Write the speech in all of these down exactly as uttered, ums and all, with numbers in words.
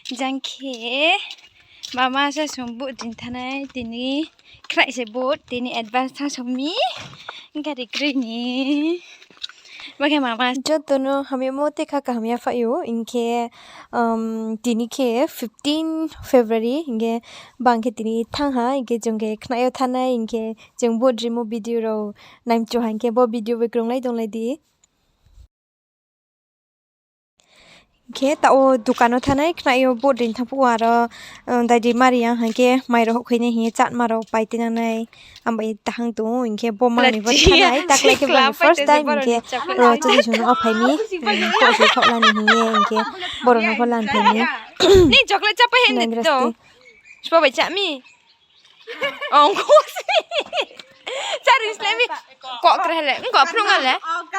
Jang khe mama sa sung boat ring thanai, tini khnaih se boat, tini advance thanng sung mi, gari kroi ni. Ba khe mama joto no hamyamo tei kha kaham ya phai ou, hing khe, um, tini khe fifteen February, hing khe bang khe tini thanng ha, hing khe chung khe khnaih yo thanai, hing khe chung boat rimo video rao naimchu ha, hing khe bo video bai krunglai tonglai di. Hing khe taoh wo dukan wo thanai, khnaih yo boat ring thanng phuh wo aro, um, dai di mari yang hing khe mai rao houhkhoi nai hing ye chatma rao pai tinang nai. Ang bai tahang tong ou, hing khe bo mang ni bo thanai, taklai khe bo ni first time, hing khe ro chini sung no phai mi, um, kosoi khaoh la ni hing ye, hing khe boro no pho lan phai mi. Ni chocolate chapai hen de to. Sbo bai cha mi. Ong ko si. Chari slemi. Kok kre le. Ong ko phnung le.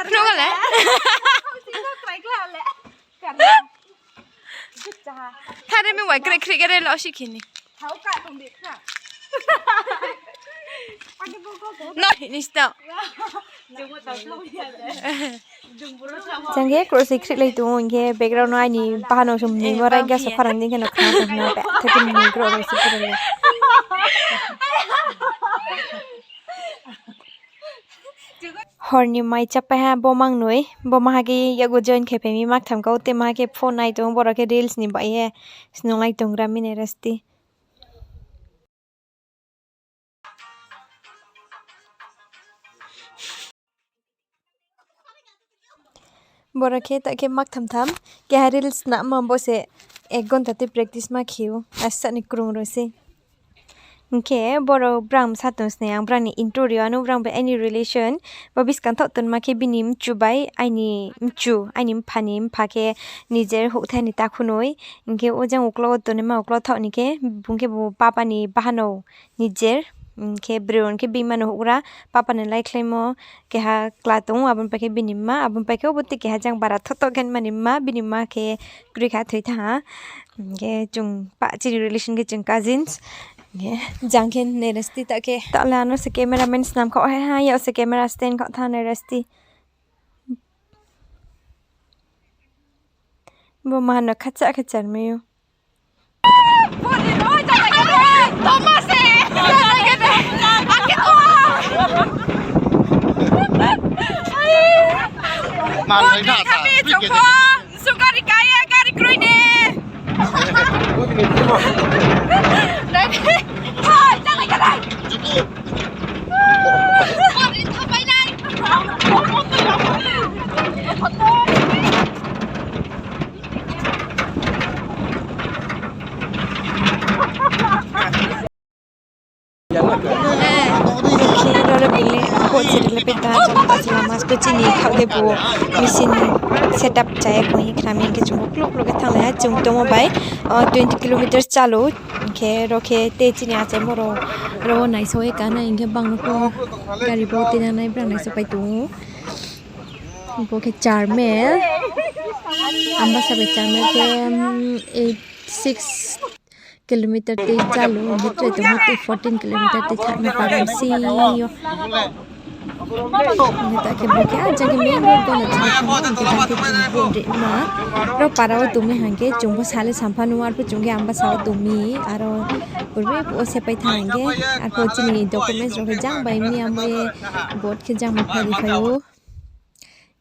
Phnung le. Thare mi wai kre kre kre lo si khini. No, ni sto. Jang khe krosoi khrihlai tong ou, hing khe background no aini bahanao sum ni mo rai gasa pharang dei khe no khna tong na ba, theke ni krosoi khrihlai. Hor ni mai chapai ha bo mang noi, bo maha khe yago join khe phai mi maktham kau, te maha khe phone nai tong ou, boro khe reels ni bai ye snunglai tong gra mi nai rasti. Boro khe ta khe maktham tham, keha reels snama bo se ek ghonta tei practice ma khe ou, asa ni krung rao se. Hing khe boro brang sa tong sna ang brang ni interview ano brang bai aini relation, bo buskang thaoh tonma khe bini mchu bai aini mchu, aini mpha ni mpha khe nijer houhthai ni takhunoi. Hing khe o jang uklau wo tonima uklau thaoh ni khe, bung khe bo papa ni bahanao nijer, hing khe broi rao ni khe bini mma no houhgra, papa ni laikhlaimo keha kla tong ou, abo ni pai khe bini mma, abo ni pai khe obo tei keha jang bara thotoh khe mani mma, bini mma khe kroi kha thoi thanng ha. Hing khe chung pa chini relation khe chung cousins. Hing khe jang khe nai rasti ta khe. Ta le ano se cameraman snam khaoh hai ha, yak se camera stand khaoh thanng nai rasti. Bo maha no khacha khe charmai ou. Sugari kaya, gari kroi ni. Khe roro bini kot se ri le penta, jang ta se lama sto chini khaoh de bo machine setup chaya kong hi khna mi, hing khe chung bo kluk kluk khe thanglai ha, chung tongmo bai, o, twenty kilometers chalo, hing khe ro khe te chini achaimo rao, ro wo naisao ye kana, hing khe bang no pho gari bo tinang nai brang naisao pai tong ou. Bo khe Charmel, Ambasa bai Charmel khe, um, eight, six kilometer tei chalo, hing khe tre tongmo tei fourteen kilometer tei thangna para bsing yo. Hing khe ta khe bo khe, ah, jang khe main road bo no thang thang, hing khe jang khe chung bo ri ma. Ro para wo tong mi hing khe, chung bo sale sampha nung, arphuh chung khe Ambasa wo tong mi, aro purbe phuh wo se pai thanng hing khe, arphuh chini documents rao khe jang bai mi, amo ye boat khe jang bai phari phai ou.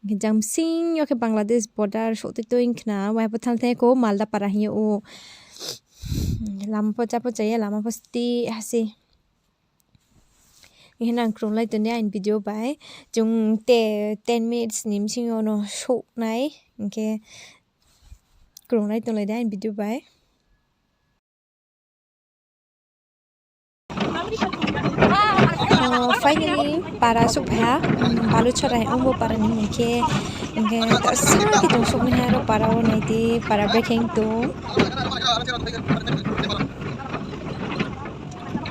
Hing khe jang bsing yo khe Bangladesh border souh tei tui khna, waiha pho thanng thai kho Malda para hing ye ou. Lama pho chá pho chá ye, lama pho sti ha se. Hing khe nang krunglai tong di aini video bai. Chung te ten minutes ni bsing yo no souh nai. Hing khe krunglai tonglai di aini video bai. Oh, finally, para souhphai ha, um, Baluchora hing ou bo para ni hing khe, hing khe ta sa khe chung souhmai ha, aro para wo nai di, para brekhe tong.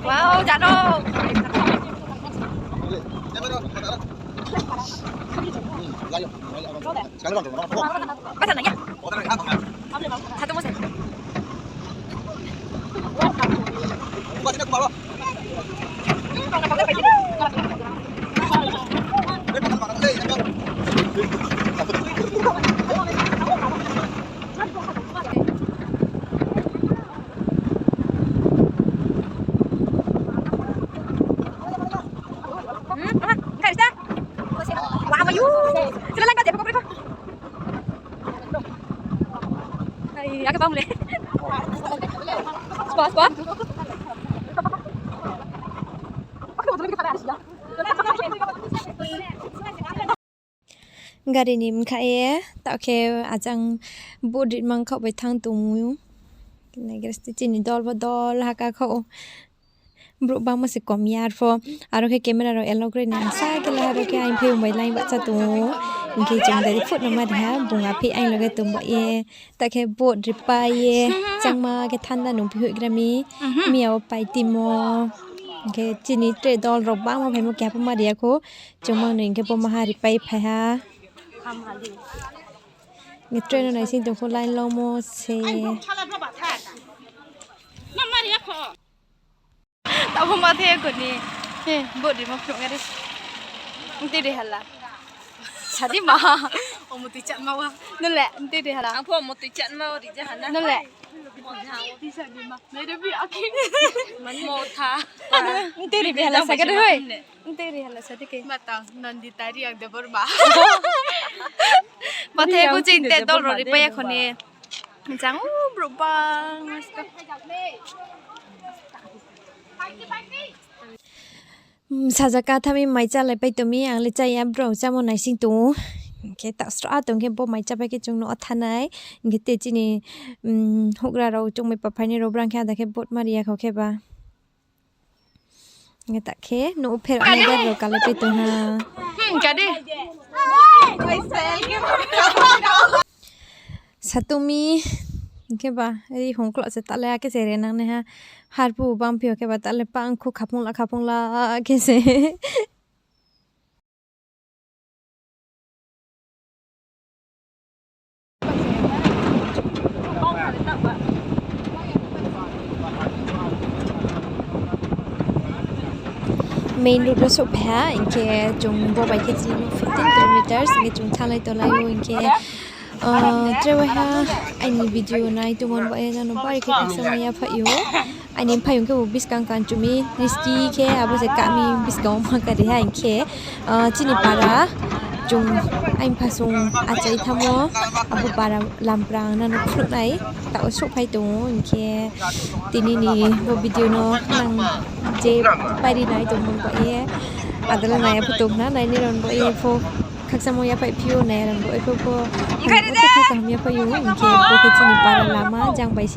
Wow, jano. Gari ni mkha ye, taoh khe ajang boat ri mang khaoh bai thanng tong ou. Nai gra sdi chini dol bo dol haka khaoh ou. Brouh bangma se kom ya arpho. Aro khe camera rao allow kre ni ang sa khe la aro khe aing phaiyong bai line bahcha tong ou. Hing khe chung dai phut no ma ri ha, bung aphi aing loge tong ba ye. Taoh khe boat ri pai ye, changma khe thanda nung phi hoih gra mi. Miya wo pai timo. Hing khe chini tre dol rao bangma phaimo keha pho ma ri ya khou. Chung mang ni hing khe bo maha ri pai phai ha. Hing khe train no naising tong khou line lomo se. Taoh pho ma the kho ni. He, boat rimo phnuh ngai ri. Mtui ri hala. Sadi ma. Omo tui chatma wa. Nung le, mtui ri hala. Ang pho omo tui chatma wa ri ja ha na. Nung le. Mtui ri bi hala sa khe de hoi. Mtui ri hala sa de ke. Ma tang, Nandita Reang Debbarma. Ma the ko ching te dol rao ri pai ya kho ni. Jang o brouh bang. Sajaka tha mi mai chálai pai tong mi, ang le chá ya, brao chámo naising tong ou. Hing khe ta sra tong khe bo mai chá pai khe chung no thanng nai. Hing khe te chini houhgra rao chung bai paphainai rao brang khe ada khe boat ma ri ya kho khe ba. Hing khe ta khe no pher nai gari rao kalai pai tong ha. Satong mi, hing khe ba, ri hongkloh se ta le akhe se renang nai ha. Harpu bang phi yo khe ba ta le pang khu khaphung la khaphung la khe se. Main road wo souhphai ha, hing khe chung bo bai khe chini nouh fifteen kilometers, hing khe chung thannglai tonglai ou, hing khe, tre waiha aini video nai tongmo ni baoh ye nang no bari khe khakchangmo yaphaih ou. Aini mphaiyong khe bo buskang kanchu mi, riski khe abo se kami buskang wo ma kari ha, hing khe, chini para chung aini phasung achai thanngmo, abo para lamprang nang no phnuh nai, taoh wo souhphai tong ou, hing khe tini ni bo video no nang je pari nai tongmo ni baoh ye, ada le nai ya pho tong khna, nainai rao ni baoh ye pho khakchangmo yaphaih phi ou, nai rao ni baoh ye pho pho, kha kaham yaphaih ou, hing khe bo khe chini para lama jang bai se